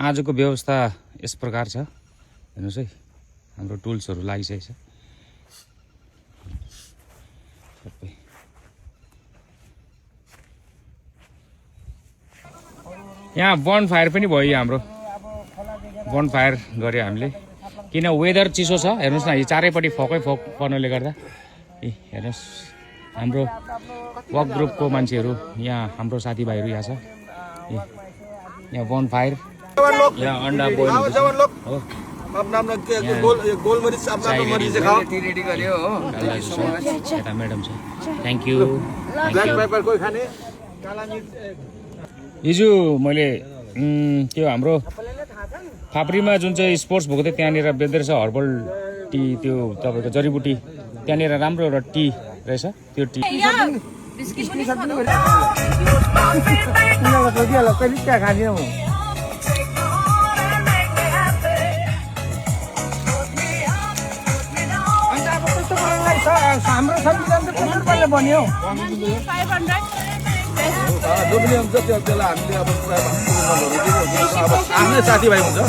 आजको व्यवस्था यस प्रकार छ। हेर्नुहोस् है, हाम्रो टुल्सहरू लागिसकेको छ सबै। यहाँ बनफायर पनि भयो, हाम्रो बनफायर गऱ्यो हामीले, किन वेदर चिसो छ। हेर्नुहोस् न, यो चारैपट्टि फोकै फोक पर्नुले गर्दा। हेर्नुहोस्, हाम्रो वर्क ग्रुपको मान्छेहरू यहाँ, हाम्रो साथीभाइहरू यहाँ छ। यहाँ बनफायर, यहाँ अन्डा बोइल हो। यता म्याडम छ, थ्याङ्क यू। हिजो मैले त्यो हाम्रो फाप्रीमा जुन चाहिँ स्पोर्ट्स भएको थियो त्यहाँनिर बेच्दै रहेछ हर्बल टी, त्यो तपाईँको जडीबुटी, त्यहाँनिर राम्रो एउटा टी रहेछ त्यो टी। हाम्रो संविधान त कसरी बन्यो बन्यो आफ्नै साथीभाइ हुन्छ